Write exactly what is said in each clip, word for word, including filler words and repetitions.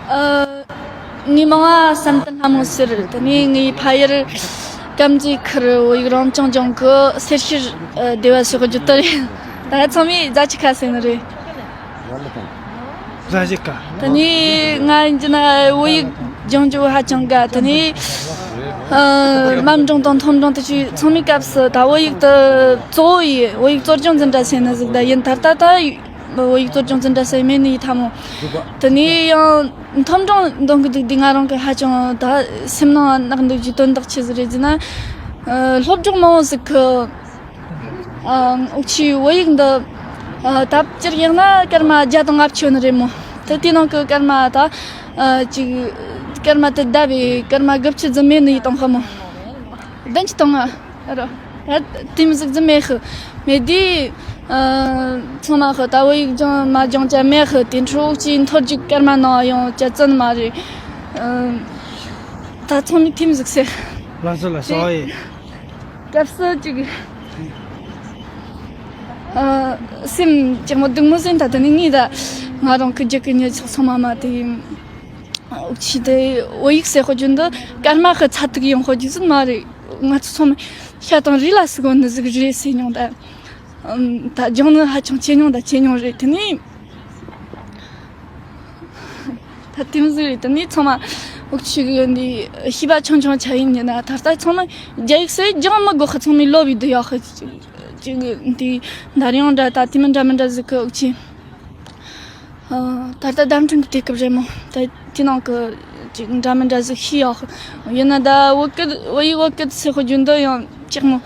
ཨ། ངའི་མིང་ང་བསམ་གཏན་ལྷ་མོ་ཟེར། དེ་ནས་ངའི་ཕ་ཡུལ་དཀར་མཛེས་ཁུལ་བོད་ཡིག་རང་སྐྱོང་ལྗོངས་ཀྱི་སེར་ཤུལ་སྡེ་བ་ཟེར་བའི་རྒྱུད་དུ་རེད། ད་ཚང་མས་རྫ་ཆུ་ཁ་ཟེར་ནི་རེད། རྫ་ཆུ་ཁ། དེ་ནས་ང་ཡིན་གྱི་ན་བོད་ཡིག་སྦྱང་རྒྱུ་ཧ་ཅང་དགའ། དེ་ནས་ཨ། མཉམ་འབྲིང་དང་མཐོ་འབྲིང་དེ་ཚོའི་ཚང་མའི་སྐབས་སུ་ད་བོད་ཡིག་དེ་གཙོ་བོ་ཡིན། བོད་ཡིག་གཙོ་སྦྱོང་འཛིན་གྲྭ་ཟེར་ནི་ཟིག་ད་ཡིན། ད་ལྟ་ད་བོད་ཡིག་གཙོ་སྦྱོང་འཛིན་གྲྭ་ཟེར་མེད་ནི་ཡིན་ཐ་མོ། དེ་ནས་ཡང་མཐོ་འབྲིང་འདོན་གི་འདུག་དུས་ང་རང་གི་ཧ་ཅང་ད་སེམས་ནང་བརྣག་འདུག་རྒྱུ་དོན་དག་ཆི་ཟིག་རེད་ཟེར་ན། ཨ། སློབ་གྲོགས་མང་བོ་ཟིག་གི་ཨ། འུ་ཆོའི་བོད་ཡིག་འདི་ཨ། ལྟ་བཅུར་ཡང་ན་སྐར་མ་བརྒྱ་དང་ལྔ་བཅུ་ནི་རེད་མོ། དེ་དེའི་ནང་གི་སྐར་མ་ད་ཨ། ཅིག་སྐར་མ་དེ་བསྡད་པའི་སྐར་མ་དགུ་བཅུ་ཙམ་མེད་ནི་ཡིན་དང་ཧ་མོ། བདུན་ཅུ་དང་ལྔ་རོ། ད་དེ་མི་ཟིག་ཙམ་མེད་ཧི། མེད་དུས་ཨ། ཚང་མ་ཧི་ད་བོད་ཡིག་སྦྱང་མ་སྦྱང་ཅ་མེད་ཧི། དེ་འཕྲོ་ཅིག་མཐོ་རྒྱུགས་སྐར་མ་ནང་ཡང་ཅ་བཙན་མ་རེད། ཨ། ད་ཚང་མས་དེ་མི་ཟིག་ཟེར། ལགས་སོ་ལགས་སོ། ཨོ་ཡེ། སྐབས་སུ་ཅིག་ཨ། སེམས་ཅིག་མོ་སྡུག་མོ་ཟིན། ད་དེ་ནི་ངས་ད་ང་རང་གི་རྒྱུད་ཀྱི་ཉེ་ཆག་ཚང་མ་མ་དེ་ཡིན། འུ་ཆི་དེ་བོད་ཡིག་ཟེར་དཔེ་རྒྱུན་དུ་སྐར་མ་ཧི་ཚ་ཐུག་ཡོང་དཔེ་རྒྱུ་ཟིན་མ་རེད། ང་ཚོ་ཚང་མ་ཤ་དང་རུས་ལ་ཟུག་གོ་ནི་ཟིག་རེད་ཟེར་མྱོང་ད། ཨམ། ད་སྦྱང་ནི་ཧ་ཅང་ཆེ་མྱོང་ད་ཆེ་མྱོང་རེད། དེ་ནས་ད་དེ་མོ་ཟིག་རེད། དེ་ནས་ཚང་མ་འུ་ཆི་གི་འདི་ཤེས་པ་ཆུང་ཆུང་ཆ་ཡིན་ཉིན་ན་ད་ལྟ་ཚང་མ་རྒྱ་ཡིག་སེ་སྦྱང་མི་དགོས་ཁ། ཚང་མའི་ལོ་བའི་འདི་ཡག་ཁ་ཅིག་འདི་འདར་ཡོང་འདྲ་ད་དེ་མི་འདྲ་མི་འདྲ་ཟིག་གི་འུ་ཆི། ཨ། ད་ལྟ་བརྡ་འཕྲིན་གྱི་དུས་སྐབས་རེད་མོ། ད་དེ་ནང་གི་ཅིག་འདྲ་མི་འདྲ་ཟིག་ཤེས་ཡོད། ཡིན་ན་ད་བོད་སྐད་བོད་ཡིག་བོད་སྐད་ཟེར་དཔེ་རྒྱུན་དུ་ཡང་ཅིག་མོ།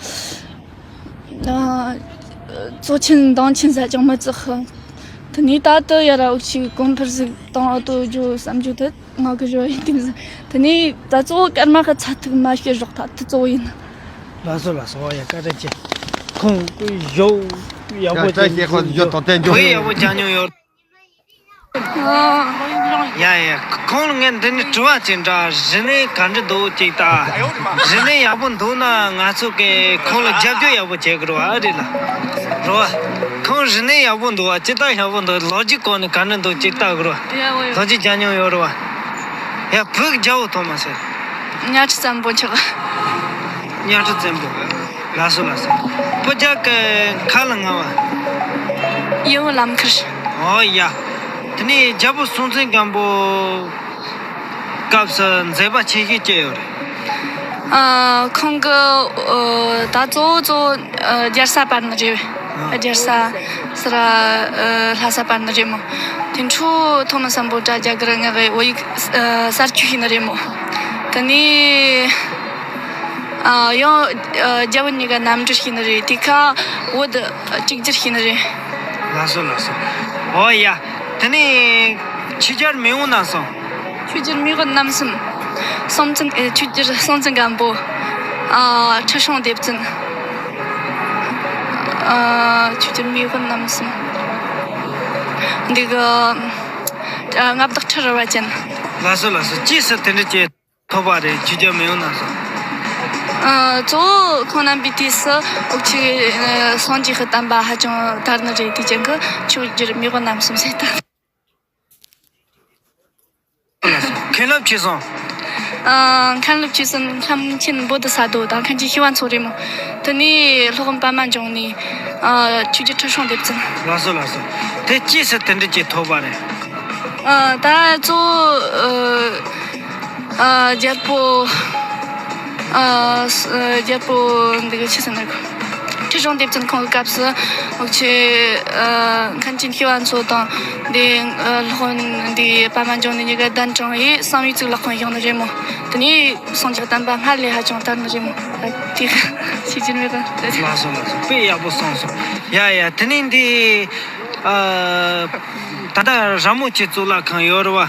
ཨ། གཙོ་ཆེན་འདང་ཆེན་ཟ་ཅང་མི་བརྩི་ཧི། དེ་ནས་ད་ལྟ་ཡ་ར་འུ་ཆི་གོང་འཕེལ་ཟིག་བཏང་ཨ་ཏོ་རྒྱུ་བསམ་རྒྱུ་དེ་ང་གི་རོ་ཡིན་དེ་མི་ཟིག་དེ་ནས་ད་གཙོ་བོ་སྐར་མ་ཁ་ཚ་ཐུག་མ་ཤེས་རོགས་ད་དེ་གཙོ་བོ་ཡིན། ལགས་སོ་ལགས་སོ། ཨོ་ཡ། བཀའ་དྲིན་ཆེ། ཁོང་ཡོ་ཡག་པོ་ཡ་ཅིག་ཡག་པོ་ཡག་པོ་ཅང་ཉོ་ཡོད། ཡ་ཡ། ཁོང་ལ་ངས་འདི་ནས་དྲི་བ་ཅིག་འདྲ། རིག་གནས་ག་འདྲ་འདུག་ཅིག་ལྟ། རིག་གནས་ཡག་པོ་འདུག་ན་ང་ཚོ་གིས་ཁོང་ལ་རྒྱབ་སྐྱོར་ཡག་པོ་བྱེད་དགོས་རེད་བ། ཨ་རེད་ལ། རེད་བ། ཁོང་རིག་གནས་ཡག་པོ་འདུག་བ། ཅི་ལྟར་ཡག་པོ་འདུག་ལོ་རྒྱུས་སྐོར་ནས་ག་འདྲ་འདུག་ཅིག་ལྟ་དགོས་རེད་བ། ལོ་རྒྱུས་ཅང་ཉུང་ཡོད་རེད་བ། ཡ། བོད་ཀྱི་རྒྱལ་པོ་ཐོག་མ་ཟེར། གཉའ་ཁྲི་བཙན་པོ་མཆོག་གཉའ་ཁྲི་བཙན་པོ། ལགས་སོ་ལགས་སོ། བོད་རྒྱལ་གྱི་ཁ་ལ་ང་བ། ཡེ་བོ་ལམ་ཁར། ཨོ་ཡ། དེ་ནས་རྒྱལ་པོ་སྲོང་བཙན་སྒམ་པོ་སྐབས་སུ་མཛད་པ་ཆེ་ཤོས་ཅི་ཡོད་རེད། ཨ། ཁོང་གི་ཨ། ད་གཙོ་བོ་གཙོ་བོ་ཨ། རྒྱལ་ས་སྤར་ནི་རེད། ཨ། རྒྱལ་ས་ཟེར་ར་ཨ། ལྷ་ས་སྤར་ནི་རེད་མོ། དེ་འཕྲོ་ཐོག་མ་སམ་བྷོ་ཊ་རྒྱ་གར་མངའ་བའི་བོད་ཡིག་ཨ། གསར་བཅོས་བྱས་ནི་རེད་མོ། དེ་ནས་ཨ། ཡང་ཨ། རྒྱ་བོད་གཉིས་ཀ་མཉམ་འབྲེལ་བྱས་ནི་རེད། དེ་ཁ་བོད་གཅིག་གྱུར་བྱས་ནི་རེད། ལགས་སོ་ལགས་སོ། ཨོ་ཡ། དེ་ནས་ཆོས་རྒྱལ་མེས་དབོན་རྣམ་གསུམ། ཆོས་རྒྱལ་མེས་དབོན་རྣམ་གསུམ། སྲོང་བཙན་ཨེ། ཆོས་རྒྱལ་སྲོང་བཙན་སྒམ་པོ། ཨ། ཁྲི་སྲོང་ལྡེ་བཙན། ཨ། ཆོས་རྒྱལ་མེས་དབོན་རྣམ་གསུམ། འདི་གི་ཨ། མངའ་བདག་ཁྲི་རལ་པ་ཅན། ལགས་སོ་ལགས་སོ། ཅི་ཟེར་དེ་འདྲ་ཅིག་ཐོབ་པ་རེད། ཆོས་རྒྱལ་མེས་དབོན་རྣམ་གསུམ། ཨ། གཙོ་བོ་ཁོང་རྣམ་པའི་དུས་སུ་འུ་ཆི་ཨ། སངས་རྒྱས་ཀྱི་བསྟན་པ་ཧ་ཅང་དར་ནི་རེད། དེ་ཅན་གྱི་ཆོས་རྒྱལ་མེས་དབོན་རྣམ་གསུམ་ཟེར་ད། མཁན་སློབ་ཆོས་གསུམ། ཨ། མཁན་སློབ་ཆོས་གསུམ། མཁན་ཆེན་བོ་དྷི་ས་ཏྭ་དང་མཁན་ཆེན་ཤེས་རབ་མཚོ་རེད་མོ། དེ་ནས་སློབ་དཔོན་པདྨ་འབྱུང་གནས། ཨ། ཆོས་རྒྱལ་ཁྲི་སྲོང་ལྡེ་བཙན། ལགས་སོ་ལགས་སོ། དེ་ཅི་ཟེར་དེ་འདྲ་ཅིག་ཐོབ་པ་རེད། ཨ། ད་གཙོ་བོ་ཨ། ཨ། རྒྱལ་པོ་ཨ། རྒྱལ་པོ་འདི་གི་ཆི་ཟེར་ན་གོ། ཁྲི་སྲོང་ལྡེ་བཙན་ཁོང་གི་སྐབས་སུ་འུ་ཆི་ཨ། མཁན་ཆེན་ཤེས་རབ་མཚོ་དང་འདི་ཨ། སློབ་དཔོན་འདི་པདྨ་འབྱུང་གནས་གཉིས་ཀ་གདན་དྲངས་ཡས་བསམ་ཡས་གཙུག་ལག་ཁང་བཞེངས་ནི་རེད་མོ། དེ་ནས་སངས་རྒྱས་བསྟན་པ་སྔར་ལས་ཧ་ཅང་དར་ནི་རེད་མོ། ད་དེ་ཤེས་ཀྱི་མེད་པ། ལགས་སོ་ལགས་སོ། དཔེ་ཡག་པོ་གསུངས་སོང་། ཡ་ཡ། དེ་ནས་འདི་ཨ། ད་ལྟ་ར་མོ་ཆེ་གཙུག་ལག་ཁང་ཡོད་རེད་བ།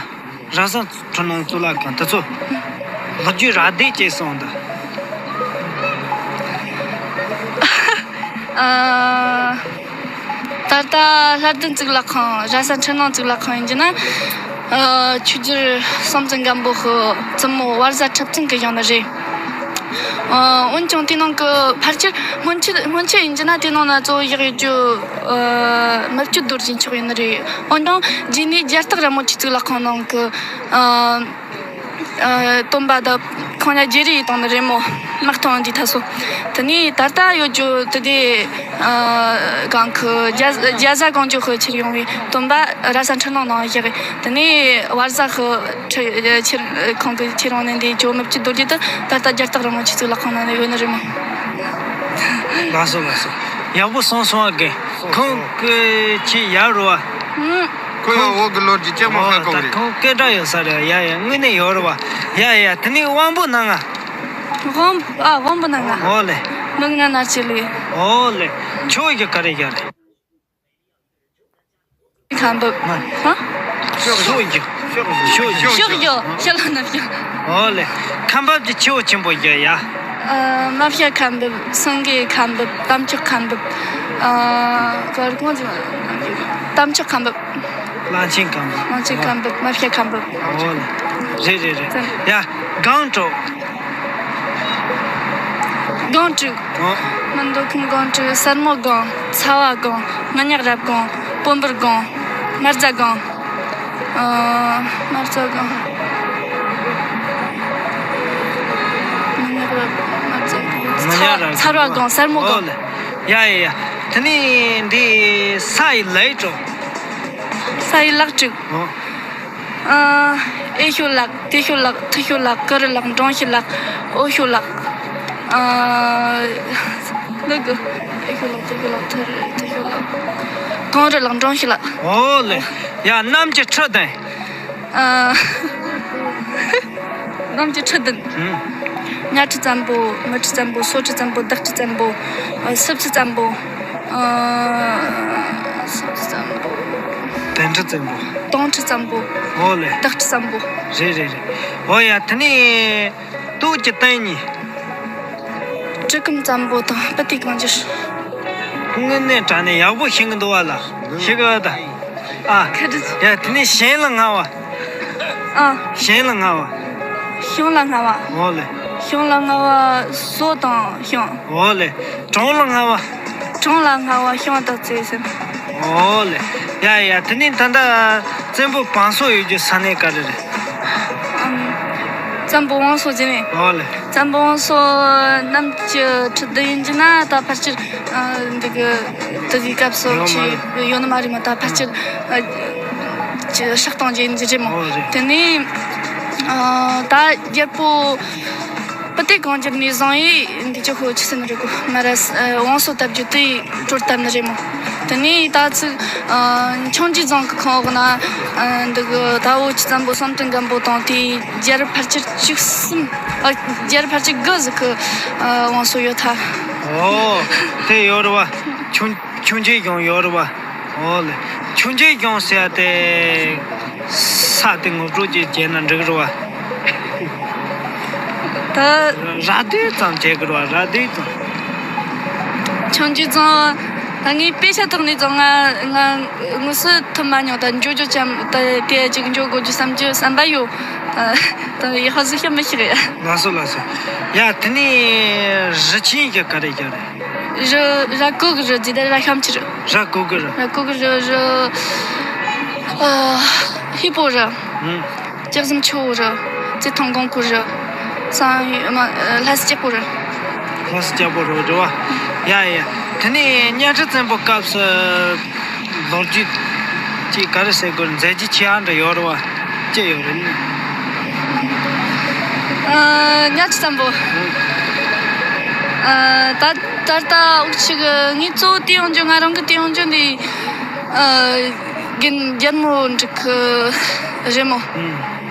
ར་ས་འཕྲུལ་སྣང་གཙུག་ལག་ཁང་དེ་ཚོ་ལོ་རྒྱུས་རགས་བསྡུས་ཅིག་གསུངས་དང་། ཨ། ད་ལྟ་ལྷ་ལྡན་གཙུག་ལག་ཁང་། ར་ས་འཕྲུལ་སྣང་གཙུག་ལག་ཁང་ཡིན་གྱི་ན། ཨ། ཆོས་རྒྱལ་སྲོང་བཙན་སྒམ་པོ་གི་བཙུན་མོ་བར་ཟ་ཁྲི་བཙུན་གྱིས་བཞེངས་ནི་རེད། ཨ། འོན་ཀྱང་དེ་ནང་གི་ཕལ་ཆེར་སྔོན་ཆད་སྔོན་ཆད་ཡིན་རྒྱུ་ན་དེ་ནང་ན་གཙོ་བོ་བཞག་ཡོད་རྒྱུ། ཨ། མི་བསྐྱོད་རྡོ་རྗེ་མཆོག་ཡིན་ནི་རེད། འོན་ཀྱང་རྗེས་ནས་རྒྱལ་རྟགས་རིན་པོ་ཆེ་གཙུག་ལག་ཁང་ནང་གི། ཨ། ཨ། སྟོན་པ་དང་ཁོང་ལ་བརྗེ་རེས་བཏང་ནི་རེད་མོ། དམག་ཐོན་འདི་ཐ་སོ། དེ་ནས་ད་ལྟ་ཡོད་རྒྱུ་དེ་དེ། ཨ། གང་གི་རྒྱ་རྒྱ་བཟའ་གང་བྱོ་ཧི་ཁྱེར་ཡོང་བའི་སྟོན་པ་ར་ས་འཕྲུལ་སྣང་ནང་བཞག་དེ་ནས་བར་བཟའ་ཧི་ཁྱེར་ཁྱེར་ཁོང་གི་ཁྱེར་ཡོང་ནས་འདི་ཇོ་མི་བཅུ་རྡོ་རྗེ་དུ་ད་ལྟ་རྒྱལ་རྟགས་རིན་པོ་ཆེ་གཙུག་ལག་ཁང་ནང་ནས་ཡོད་ནི་རེད་མོ། ལགས་སོ་ལགས་སོ། ཡག་པོ་གསུངས་སོང་ཨ། རྒན་ཁོང་གི་ཁྱེད་ཡར་རོ་བ། ཁོ་ཡང་བོད་གི་ལོ་རྒྱུས་ཅང་མ་ཧ་གོ་གི་རེད། ཁོང་སྐད་གྲགས་ཡོད་ས་རེད། ཡ་ཡ་དངོས་གནས་ཡོད་རེད་བ། ཡ་ཡ་དེ་ནས་དབང་པོ་སྣ་ལྔ། དབང་ཨ་དབང་པོ་སྣ་ལྔ། ཨོ་ལེ། མིག་སྣ་རྣ་ལྕེ་ལུས། ཨོ་ལེ། ཆུ་བོ་བཞི་ག་རེ་བཞག་རེད། ཁ་འབབ། ཧ། ཆུ་བོ་བཞི། ཆུ་བོ་བཞི། ཕྱོགས་བཞི། ཕྱི་ལ་ན་ཕྱོགས། ཨོ་ལེ། ཁ་འབབ་ཀྱི་ཆུ་བོ་ཆེན་པོ་བཞི་ཡ། ཨ། མ་ཕྱི་ཁ་འབབ། སེང་གེ་ཁ་འབབ། དམ་ཅོག་ཁ་འབབ། ཨ། གར་གོང་ཅི། དམ་ཅོག་ཁ་འབབ། གླང་ཆེན་ཁ་འབབ། གླང་ཆེན་ཁ་འབབ། མ་ཕྱི་ཁ་འབབ། ཨོ་ལེ། རེད་རེད་རེད། ཡ། སྒང་དྲུག་སྒང་དྲུག་ཨོ། མི་འདོད་མཁན་སྒང་དྲུག་སེར་མོ་སྒང་། ཚ་བ་སྒང་། མི་ཉག་རབ་སྒང་། སྤོམ་བུར་སྒང་། དམར་རྫ་སྒང་། ཨ། དམར་རྫ་སྒང་། མི་ཉག་རབ་དམར་རྫ་སྒང་། མི་ཉག་རབ་ཚ་བ་སྒང་། སེར་མོ་སྒང་། ཨོ་ལེ། ཡ་ཡ་ཡ། དེ་ནས་འདི་ས་ཡི་ལའི་དྲུག་ས་ཡི་ལག་དྲུག་ཨོ། ཨ། ཨེ་ཤོ་ལག་ཏེ་ཤོ་ལག་ཐི་ཤོ་ལག་ཀི་རི་ལག་འབྲོང་ཤི་ལག་ཨོ་ཤོ་ལག་ཨ། ལག་ཨེ་ཤོ་ལག་ཏེ་ཤོ་ལག་ཐི་རི་ཐི་ཤོ་ལག་གངས་རི་ལག་འབྲོང་ཤི་ལག་ཨོ་ལེ། ཡ་གནམ་གྱི་ཁྲི་བདུན། ཨ། གནམ་གྱི་ཁྲི་བདུན། ཨུམ། གཉའ་ཁྲི་བཙན་པོ། མི་ཁྲི་བཙན་པོ། སོ་ཁྲི་བཙན་པོ། སྡེག་ཁྲི་བཙན་པོ། ཨ། སྲིབ་ཁྲི་བཙན་པོ། ཨ། སྲིབ་ཁྲི་བཙན་པོ། དོང་ཁྲི་བཙན་པོ། དོང་ཁྲི་བཙན་པོ། ཨོ་ལེ། སྡེག་ཁྲི་བཙན་པོ། རེད་རེད་རེད། ཨོ་ཡ་དེ་ནས་སྟོད་ཀྱི་སྟེང་གཉིས། གྲི་གུམ་བཙན་པོ་དང་སྤུ་ཏི་གང་འགྱུར། དངོས་གནས་དྲང་གནས་ཡག་པོ་ཤེས་ཀྱི་འདུག་བ་ལ། ཤེས་ཀྱི་ཡོད་ད། ཨ། ཁ་བྲིས། ཡ་དེ་ནས་ཞིང་ལ་ལྔ་བ། ཨ། ཞིང་ལ་ལྔ་བ། ཞིང་ལ་ལྔ་བ། ཨོ་ལེ། ཞིང་ལ་ལྔ་བ་ཟོ་དང་ཞིང་། ཨོ་ལེ། གྲོང་ལ་ལྔ་བ། གྲོང་ལ་ལྔ་བ་ཞིང་དང་རྩེ་ཟེར། ཨོ་ལེ། ཡ་ཡ་དེ་ནས་ད་ལྟ་བཙན་པོ་བང་སོ་ཡོད་རྒྱུ་ས་གནས་ག་རེ་རེད། ཨམ། བཙན་པོ་བང་སོ་ཟེར་ནས། ཨོ་ལེ། བཙན་པོ་བང་སོ་གནམ་གྱི་ཁྲི་བདུན་ཡིན་རྒྱུ་ན་ད་ཕལ་ཆེར། ཨ། འདི་གི་དེ་གི་སྐབས་སུ་ཡོད་མ་ཆེ་རེད། ཡོད་ནི་མ་རེད་མོ། ད་ཕལ་ཆེར། ཨ། ཆེ་བསྲེགས་བཏང་རྒྱུ་ཡིན་རྒྱུ་རེད་མོ། ཨོ་རེད། དེ་ནས། ཨ། ད་རྒྱལ་པོ་སྤུ་ཏི་གང་འགྱུར་ནས་བཟུང་ཡིས་འདི་ཅི་ཧོ་ཆི་ཟེར་ནི་རེད་གོ། མ་ར་ས་བང་སོ་བཏབ་རྒྱུ་དེ་གྲོལ་བཏབ་ནི་རེད་མོ། དེ་ནས་ད་ཚིག་ཨ། འཆིང་རྒྱུ་རྫོང་གི་ཁང་འོག་ན། ཨ། འདི་གི་ད་འོ་ཆི་བཙན་པོ་བསམ་གཏན་སྒམ་པོ་དང་དེའི་རྒྱལ་རབས་ཕལ་ཆེར་བཅུ་གསུམ། ཨ། རྒྱལ་རབས་ཕལ་ཆེར་དགུ་ཟིག་གི། ཨ། བང་སོ་ཡོད་ཐལ། ཨོ། དེ་ཡོད་རེད་བ། ཆུང་ཆུང་ཆེ་གཞུང་ཡོད་རེད་བ། ཨོ་ལེ། ཆུང་ཆེ་གཞུང་ཟེར་ཡ་དེ་ས་དེ་ངོ་སྤྲོད་ཅིག་བྱས་ན་འགྲིག་རེད་བ། ད་ར་སྡེ་ཙམ་བྱས་དགོས་རེད་བ། ར་སྡེ་ཙམ། ཆུང་ཆེ་ཙམ། ད་ངས་དཔེ་ཆ་ཐོག་ནས་ཙམ་ང་ང་དངོས་སུ་ཐུབ་མ་མྱོང་། ད་འགྱོ་རྒྱུ་ཙམ། ད་དེ་ཅིག་འགྱོ་དགོས་རྒྱུ་བསམ་རྒྱུ་བསམ་པ་ཡོད། ད་ཡག་པོ་ཟིག་བཤད་མི་ཤེས་གི། ལགས་སོ་ལགས་སོ། ཡ་དེ་ནས་རི་ཆེན་གྱི་ག་རེ་རྒྱག་རེད། རི་ར་ཀོ་གི་རི་ཟེར། ད་ར་ཤམ་ཆི་རི། ར་ཀོ་གི་རི། ར་ཀོ་གི་རི། རི། ཨ། ཧི་པོ་རི། ཨུམ། ལྕགས་ཟམ་ཆུ་བོ་རི། རྩེ་ཐང་གོང་ཁུ་རི། སང་ཡོ་མ། ལྷ་ས་སྐྱ་པོ་རི། ལྷ་ས་སྐྱ་པོ་རི་རེད་བ། ཡ་ཡ། དེ་ནས་གཉའ་ཁྲི་བཙན་པོ་སྐབས་སུ་ལོ་རྒྱུས་ཅིག་ག་རེ་ཟེར་དགོས། མཛད་རྗེས་ཆེ་ཨ་འདྲ་ཡོད་རེད་བ། ཅི་ཡོད་རེད། ཨ། གཉའ་ཁྲི་བཙན་པོ། ཨ། ད་ད་ལྟ་འུ་ཅག་གི་ངས་གཙོ་བོ་བལྟས་ཡོང་རྒྱུ། ང་རང་གི་བལྟས་ཡོང་རྒྱུ་འདི། ཨ། རྒན་རྒྱལ་མོ་འབྲུག་གི་རེད་མོ། ཨུམ།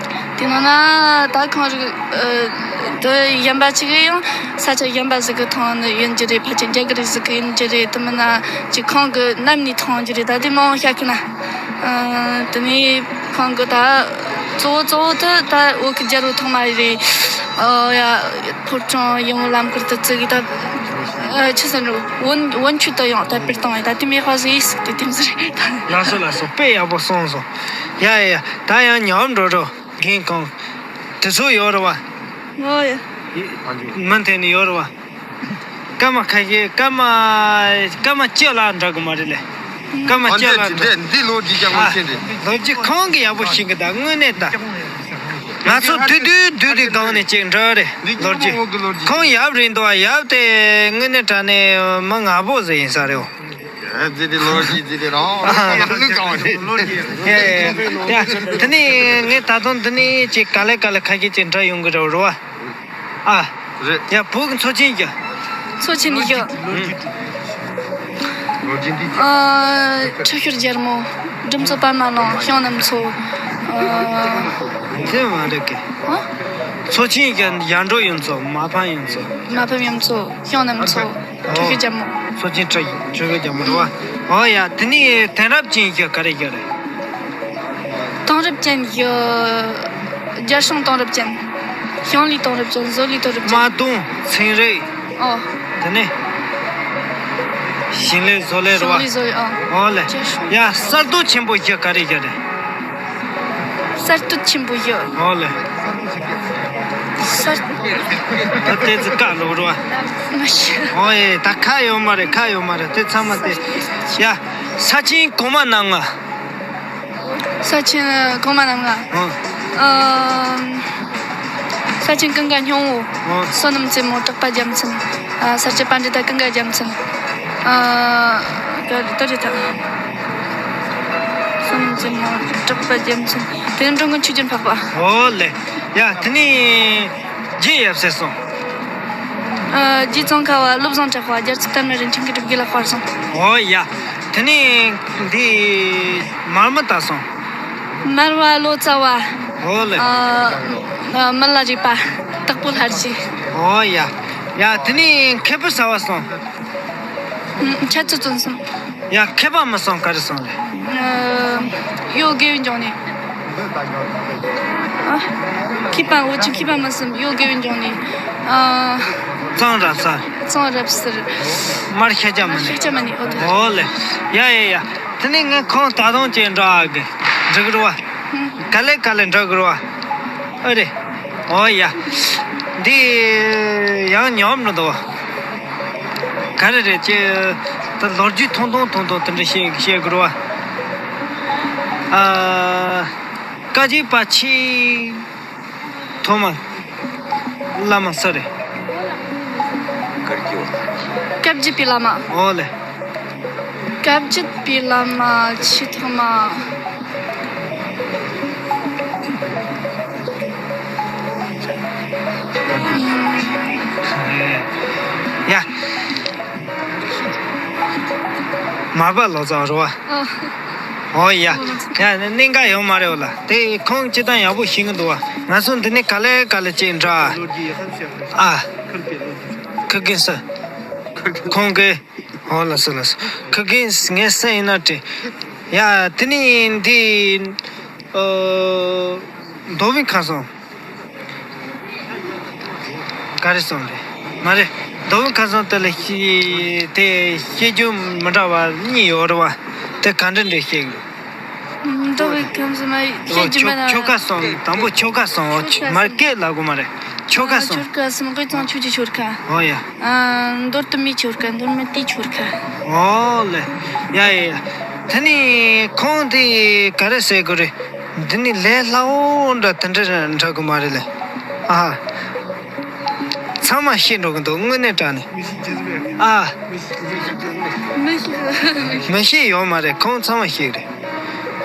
དེ་ནང་ན་ད་ཁོང་རིག་ཨ། དེ་གཞན་པ་ཅིག་གི་ཡང་ས་ཆ་གཞན་པ་ཟིག་གི་ཐོན་ནི་ཡིན་རྒྱུ་རེད། ཕལ་ཆེར་རྒྱ་གར་ཟིག་གི་ཡིན་རྒྱུ་རེད། དེ་མིན་ན་ཅིག་ཁོང་གི་རྣམ་ནས་ཐོན་རྒྱུ་རེད། ད་དེ་མང་བོ་བཤད་གི་ན། ཨ། དེ་ནས་ཁོང་གི་ད་གཙོ་བོ་གཙོ་བོ་དེ་ད་བོད་ཀྱི་རྒྱལ་པོ་ཐོག་མ་རེད། ཨ། ཡ། ཕོ་བྲང་ཡིད་འོང་ལམ་ཁར་དུ་བཙུགས་གི། ད་ཆི་ཟེར་ནོ། བོན་བོན་ཆོས་དུ་ཡང་དར་སྤེལ་བཏང་བས། ད་དེ་མེད་པ་ཟིག་ཡིན་ཟེར་དེ་དེ་ཟེར། ལགས་སོ་ལགས་སོ། དཔེ་ཡག་པོ་གསུངས་སོང་། ཡ་ཡ་ཡ། ད་ཡང་ཉམས་འགྲོ་རོགས། རྒན་ཁོང་དེ་ཚོ་ཡོད་རེད་བ། ཨོ་ཡ། མི་མཐུན་ནི་ཡོད་རེད་བ། སྐར་མ་ཁ་ཤས་སྐར་མ་སྐར་མ་བཅུ་ལ་འདྲ་གི་མ་རེད་ལེ། སྐར་མ་ཨ་བཅུ་ལ་འདྲ། འདི་ལོ་རྒྱུས་ཀྱང་ཨ། མ་ཤེས་འདི། ལོ་རྒྱུས་ཁོང་གིས་ཡག་པོ་ཤེས་གི། ད་དངོས་གནས་ད། ང་ཚོ་དུས་དུས་དུས་དུས་སྒང་ནས་ཅིག་འདྲ་རེད། འདི་ལོ་རྒྱུས། ཁོང་ཡབ་རེད་འདུག་བ། ཡབ་དེ་དངོས་གནས་དྲང་གནས་མི་ངན་པོ་ཟིག་ཡིན་ས་རེད། འོ། ཨ། འཛི་དེ་ལོ་རྒྱུས་འཛི་དེ་རང་། ཨ། ལོ་རྒྱུས་གང་རེད། ཡ་ཡ་ཡ། དེ་ནས་ངས་ད་དུང་འདི་ནས་ཅིག་ག་ལེ་ག་ལེ་ཁ་ཤས་ཅིག་འདྲ་ཡོང་གི་རེད་རེད་བ། ཨ། རེད། ཡ། བོད་ཀྱི་མཚོ་ཆེན་བཞི། མཚོ་ཆེན་བཞི། ཨ། ཁྲི་ཤོར་རྒྱལ་མོ། སྒྲུབ་མཚོ་པདྨ་གླིང་། བྱང་ནུབ་མཚོ། ཨ། དེ་མ་རེད་གི། ཨ། མཚོ་ཆེན་བཞི། ཡར་འབྲོག་གཡུ་མཚོ། མ་ཕམ་གཡུ་མཚོ། མ་ཕམ་གཡུ་མཚོ། བྱང་ནུབ་མཚོ། ཁྲི་ཤོར་རྒྱལ་མོ། མཚོ་ཆེན་ཁྲི་ཁྲི་ཤོར་རྒྱལ་མོ་རེད་བ། ཨོ་ཡ། དེ་ནས་དེང་རབས་ཅན་བཞི་ག་རེ་བཞི་རེད། དེང་རབས་ཅན་བཞི། རྒྱལ་སྲུང་དེང་རབས་ཅན། ཞིང་ལས་དེང་རབས་ཅན། བཟོ་ལས་དེང་རབས་ཅན། དམག་དོན། ཚན་རིག་ཨོ། དེ་ནས་ཞིང་ལས་བཟོ་ལས་རེད་བ། ཞིང་ལས་བཟོ་ལས། ཨོ། ཨོ་ལེ། རྒྱལ་སྲུང་། ཡ། གསར་གཏོད་ཆེན་པོ་བཞི་ག་རེ་བཞི་རེད། གསར་གཏོད་ཆེན་པོ་བཞི། ཨོ་ལེ། གསར། ད་ལྟའི་ཚེ་བཀའ་ལོག་རོ། མ་ཤེས། ཨོ་ཡེ། ད་ཁ་ཡོད་མ་རེད། ཁ་ཡོད་མ་རེད། དེ་ཚང་མ་དེ། ཡ། ས་ཆེན་གོང་མ་རྣམ་ལྔ། ས་ཆེན་གོང་མ་རྣམ་ལྔ། ཨོ། ཨམ། ས་ཆེན་ཀུན་དགའ་སྙིང་པོ། ཨོ། བསོད་ནམས་རྩེ་མོ། གྲགས་པ་རྒྱལ་མཚན། ཨ། ས་སྐྱ་པཎྜི་ཏ་ཀུན་དགའ་རྒྱལ་མཚན། ཨ། ད་རེད་ད། བསོད་ནམས་རྩེ་མོ། གྲགས་པ་རྒྱལ་མཚན། དེ་ནས་འགྲོ་མགོན་ཆོས་རྒྱན་འཕགས་པ། ཨོ་ལེ། ཡ། དེ་ནས་རྗེ་ཡབ་སྲས་གསུམ། ཨ། རྗེ་ཙོང་ཁ་པ། བློ་བཟང་གྲགས་པ། རྒྱལ་ཚབ་སྟག་སྨད་རིན་ཆེན་གྱི་སྒྲུབ་བརྒྱུད་ལ་དཔར་གསུམ། ཨོ་ཡ། དེ་ནས་འདི་མར་མི་དྭགས་གསུམ། མར་པ་ལོ་ཙཱ་བ། ཨོ་ལེ། ཨ། ཨ། མི་ལ་རས་པ། སྟག་པོ་ལྷ་རྗེ། ཨོ་ཡ། ཡ། དེ་ནས་མཁས་པ་ཟབ་པ་གསུམ། ཨ། འཆད་རྩོད་རྩོམ་གསུམ། ཡ། མཁས་པ་མི་གསུམ་ག་རེ་གསུམ་རེད། ཨ། གཡོ་དགེ་བའི་འབྱུང་གནས། ཨ། མཁས་པ་འུ་ཅག་མཁས་པ་མི་གསུམ། གཡོ་དགེ་བའི་འབྱུང་གནས། ཨ། གཙང་རབ་གསལ། གཙང་རབ་གསལ། མར་ཤཱཀྱ་མུ་ནེ། མར་ཤཱཀྱ་མུ་ནེ། ཨོ་དེ། ཨོ་ལེ། ཡ་ཡ་ཡ། དེ་ནས་ངས་ཁོང་ད་དུང་ཅིག་འདྲི་གི། འདྲི་གི་རེད་བ། ཧུམ། ག་ལེ་ག་ལེ་འདྲི་གི་རེད་བ། ཨ་རེ། ཨོ་ཡ། འདི་ཡང་ཉམས་འགྲོ་འདུག་ག་རེ་རེད་ཅེ། ད་ལོ་རྒྱུས་ཐུང་ཐུང་ཐུང་ཐུང་དེ་འདྲ་བཤད་བཤད་དགོས་རེད་བ། ཨ། བཀའ་བརྒྱུད་པ་ཆེས་ཐོག་མ་བླ་མ་སུ་རེད། བཀའ་བརྒྱུད་པའི་བླ་མ། ཨོ་ལེ། བཀའ་བརྒྱུད་པའི་བླ་མ་ཆེས་ཐོག་མ། ཡ། མར་པ་ལོ་ཙཱ་རེད་བ། ཨོ། ཨོ་ཡ། ཡ། གནད་འགག་ཡོད་མ་རེད་བ་ལ། དེ་ཁོང་སྤྱིར་བཏང་ཡག་པོ་ཤེས་ཀྱི་འདུག་བ། ང་ཚོ་འདི་ནས་ག་ལེ་ག་ལེ་ཅིག་འདྲི། ཨ། ཁུ་གེ་སི། ཁོང་གིས། ཨོ་ལགས་སོ་ལགས་སོ། ཁུ་གེ་སི་ངས་སེམས་ཡིན་ན་དྲན། ཡ། དེ་ནས་འདི། ཨོ། མདོ་དབུས་ཁམས་གསུམ། ག་རེ་གསུམ་རེད། མ་རེད། མདོ་དབུས་ཁམས་གསུམ་དེ་ལ་ཤེས། དེ་ཤེས་རྒྱུ་མི་འདྲ་བ་གཉིས་ཡོད་རེད་བ། དེ་ག་འདྲ་འདྲ་ཤེས་ཀྱི་འདུག་མདོ་དབུས་ཁམས་གསུམ་མ་ཤེས་རྒྱུ་མེད་ན། ཆོ་ག་གསུམ། དང་པོ་ཆོ་ག་གསུམ། ཆོ་ག་གསུམ། མར་སྐད་ལབ་དགོས་མ་རེད། ཆོ་ག་གསུམ། ཆོ་ག་གསུམ། དབུས་གཙང་ཆོས་ཀྱི་ཆོ་ག། ཨོ་ཡ། ཨ། མདོ་སྟོད་མའི་ཆོ་ག། མདོ་སྨད་དེའི་ཆོ་ག། ཨོ་ལེ། ཡ་ཡ་ཡ། དེ་ནས་ཁོང་དེ་ག་རེ་ཟེར་དགོས་རེད། འདི་ནི་ལས་སླ་བོ་འདྲ་དེ་འདྲ་འདྲ་གི་མ་རེད་ལེ། ཨ། ཚང་མ་ཤེས་འགྲོ་གི་འདུག་དངོས་གནས་དྲང་གནས། ཨ། མི་ཤེས། མི་ཤེས་ཡོད་མ་རེད། ཁོང་ཚང་མ་ཤེས་རེད།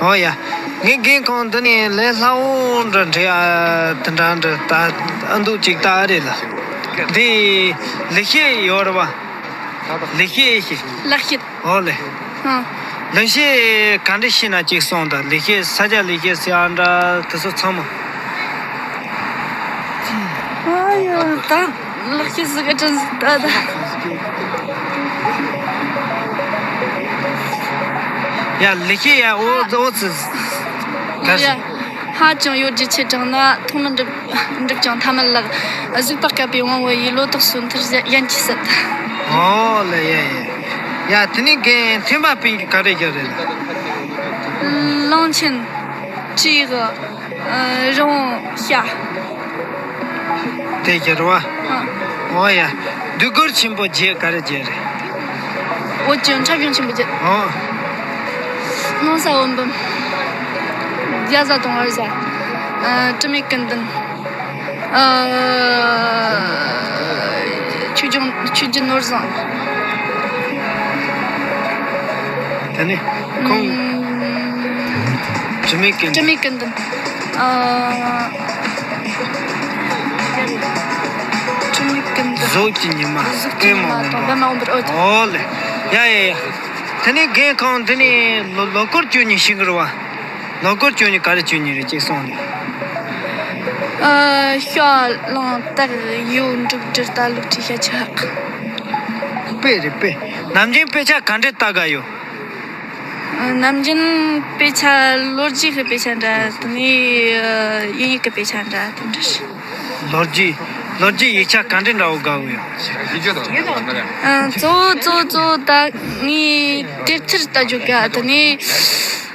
ཨོ་ཡ། ངའི་རྒན་ཁོང་འདི་ནས་ལས་སླ་བོ་འདྲ་འདྲ། ཨ། དེ་འདྲ་འདྲ་ད་ཨ་འདུག་ཅིག་ད་རེད་ལ། འདི་ལེགས་བཤད་ཡོད་རེད་བ། ལེགས་བཤད་ཤེས། ལེགས་བཤད། ཨོ་ལེ། ཨ། ལེགས་བཤད་ག་འདྲ་ཤེས་ན་ཅིག་གསུངས་དང་། ལེགས་བཤད། ས་སྐྱ་ལེགས་བཤད་ཟེར་ཡ་འདྲ་དེ་ཚོ་ཚང་མ། ཨ་ཡ། ད་ལེགས་བཤད་ཟེར་ག་དྲན་ད་ད། ཡ། ལེགས་བཤད་ཡ། ཨོ་ཨོ་ཙི། ག་རེ། ཡ། ཧ་ཅང་ཡོད་རྒྱུ་ཆེ་དྲགས་ན། ཐོག་མར་འགྲུབ་འགྲུབ་ཀྱང་ཐ་མར་ལེགས། གཟིགས་པ་སྐལ་བའི་དབང་པོ་ཡིས། ལོ་ཏོག་སོན་མཐར་གཞན་གྱིས་ཟད། ཨོ་ལེ། ཡ་ཡ། ཡ། དེ་ནས་རྒན་ཐེམ་པ་སྤུན་གྱིས་ག་རེ་བརྒྱབ་རེད། གླང་ཆེན། བྲག་ཨ། རི་བོང་། བྱ། དེ་རྒྱལ་བ། ཨོ་ཡ། འདོད་རྒུ་ཆེན་པོ་བརྒྱད་ག་རེ་བརྒྱད་རེད། འོད་ཀྱི་འཁྲབ་གཞུང་ཆེན་པོ་བརྒྱད། ཨོ། སྣང་ས་འོད་འབུམ། རྒྱ་བཟའ་དང་བར་བཟའ། ཨ། དྲི་མེད་ཀུན་ལྡན། ཨ། ཆོས་སྐྱོང་ཆོས་རྗེ་ནོར་བཟང་། དེ་ནས་ཁོང་། ཨ། དྲི་མེད་ཀུན་ལྡན། དྲི་མེད་ཀུན་ལྡན། ཨ། དྲི་མེད་ཀུན་ལྡན། གཟུགས་ཀྱི་ཉི་མ། གཟུགས་ཀྱི་ཉི་མ་དང་པདྨ་འོད་འབུམ། ཨོ་ལེ། ཡ་ཡ་ཡ། དེ་ནས་རྒན་ཁོང་དེ་ནས་ལོ་ལོ་སྐོར་བཅུ་གཉིས་ཤིང་གི་རེད་བ། ལོ་སྐོར་བཅུ་གཉིས་ག་རེ་བཅུ་གཉིས་རེད་ཅེས་གསུངས་ནས། ཨ། ཤ་ལང་སྟག་ཡོས་འབྲུག་སྦྲུལ་རྟ་ལུག་ཁྲི་ཤ་ཆ་ཧག་དཔེ་རེད་དཔེ། ནམ་རྒྱུན་དཔེ་ཆ་ག་འདྲས་ལྟ་ག་ཡོད། ནམ་རྒྱུན་དཔེ་ཆ་ལོ་རྒྱུས་ཀྱི་དཔེ་ཆ་འདྲ། དེ་ནས་དབྱིན་ཡིག་གི་དཔེ་ཆ་འདྲ་དེ་འདྲ་རེད། ལོ་རྒྱུས། ལོ་རྒྱུས་ཡིག་ཆ་ག་འདྲས་འདྲ་བོ་དགའ་བོ་ཡོད། ཨ། གཙོ་བོ་གཙོ་བོ་གཙོ་བོ་ད་ངས་དེབ་ཐེར་ལྟ་རྒྱུ་དགའ། དེ་ནས་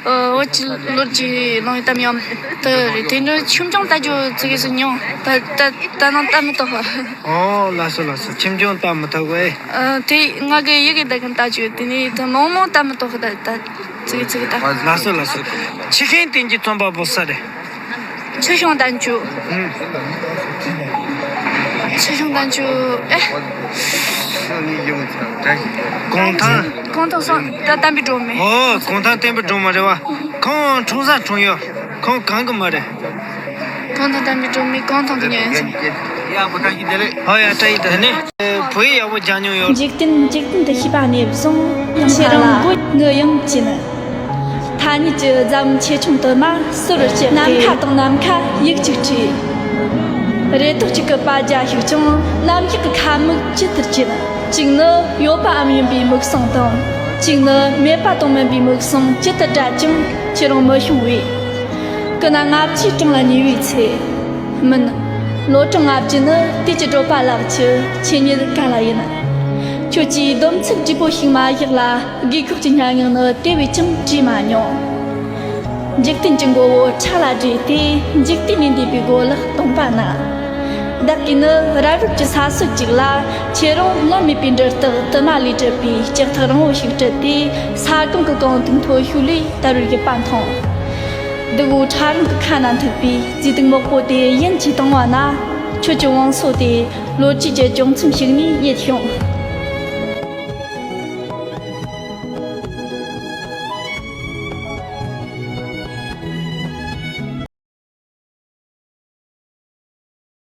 ཨ། བོད་ཀྱི་ལོ་རྒྱུས་གླེང་བའི་གཏམ་དབྱངས་དེ་རེད། དེ་འདྲ་ཆུང་ཆུང་ལྟ་རྒྱུ་ཙི་གེ་ཟིག་མྱོང་། ད་ད་ད་ནང་ལྟ་མི་ཐུབ། ཨོ་ལགས་སོ་ལགས་སོ། ཁྱིམ་ཆུང་ལྟ་མི་ཐུབ་བས། ཨ། དེ་ང་གི་ཡི་གེ་ད་གིན་ལྟ་རྒྱུ། དེ་ནས་ད་མང་མང་ལྟ་མི་ཐུབ། ད་ད་ཙི་གེ་ཙི་གེ་ལྟ། ལགས་སོ་ལགས་སོ། ཆུ་ཤིང་དེ་གྱི་རྩོམ་པ་པོ་སུ་རེད། ཆུ་ཤིང་བསྟན་ཆོས། ཨུམ། ཆུ་ཤིང་བསྟན་ཆོས། ཨེ། གུང་ཐང་། གུང་ཐང་སོང་ད་བསྟན་པའི་སྒྲོན་མེ། ཨོ། གུང་ཐང་བསྟན་པའི་སྒྲོན་མེ་རེད་བ། ཁོང་འཁྲུངས་ས་འཁྲུངས་ཡུལ། ཁོང་གང་གི་མི་རེད། གུང་ཐང་བསྟན་པའི་སྒྲོན་མེ་གུང་ཐང་དུ་ཉལ་ཡོད་ཟེར། ཨོ་ཡ། བཀྲ་ཤིས་བདེ་ལེགས། བོད་ཡིག་ཡག་པོ་སྦྱང་མྱོང་ཡོད། འཇིག་རྟེན་འཇིག་རྟེན་འདི་ཤེས་པ་ནས་བཟུང་ཡང་ཁྱེད་རང་མགོ་ངུ་ཡང་བྱིན། ཐ་སྙད་ཀྱི་རྫམ་ཆེ་ཆུང་དུ་མ་སོར་བཅད་དེ། ནམ་མཁའ་དང་ནམ་མཁའ་ཡིག་གཅིག་བྲིས། རེ་དོགས་གཅིག་གི་པ་རྒྱ་ཞིག་ཀྱང་ནམ་ཞག་གི་ཁ་མིག་ཇི་ལྟར་བྱེད། གཅིག་ནི་ཡོད་པའམ་ཡིན་པའི་མིག་ཟུང་དང་། གཅིག་ནི་མེད་པ་དང་མིན་པའི་མིག་ཟུང་ཇི་ལྟར་བགྲད་ཀྱང་ཁྱེད་རང་མི་ཤོང་བས། ཀུན་ན་ལྔ་བཅུའི་གྲངས་ལ་ཉེ་བའི་ཚེ། མིན། ལོ་གྲངས་ལྔ་བཅུ་ནི་དུས་ཀྱི་བགྲོད་པ་ལགས་ཀྱི་ཆོས་ཉིད་ག་ལ་ཡིན། ཁྱོད་ཀྱིས་སྡོམ་ཚིག་བསྒྲིགས་པོ་ཞིག་མ་བཞག་ལ། དགོས་ཁོག་གི་སྙན་ངག་ནི་དེ་བས་ཀྱང་བྲིས་མ་མྱོང་། འཇིག་རྟེན་གྱི་མགོ་བོ་ཕྲ་ལ་བསྒྲིལ་ཏེ། འཇིག་རྟེན་ལས་འདས་པའི་སྒོ་ལ་སྟོང་པ་ན། བདག་གིས་ནི་རབ་རིབ་ཀྱི་ས་སྲོད་ཅིག་ལ། ཁྱེད་རང་ལོན་མེད་པའི་འབྲུ་རྟགས་དུ་མ་ལས་གྲུབ་པའི་ལྕགས་ཐག་རིང་བོ་ཞིག་དཀྲིས་ཏེ། ས་སྒང་གི་གངས་དུག་མཐོ་ཤོས་ལས་དལ་བུར་ཡུར་བ་མཐོང་། སྡུག་པོ་ཕྲ་རིང་གི་ཁ་ན་ཐུག་པའི་རྫས་དུག་མོག་པོ་དེ་ཡིན་གྱིས་བཏང་བ་ན། ཁྱོད་ཀྱི་བང་སོ་དེ་ལོ་རྒྱུས་ཀྱི་ལྗོན་ཚམ་ཞིག་ནས་རྙེད་བྱུང་།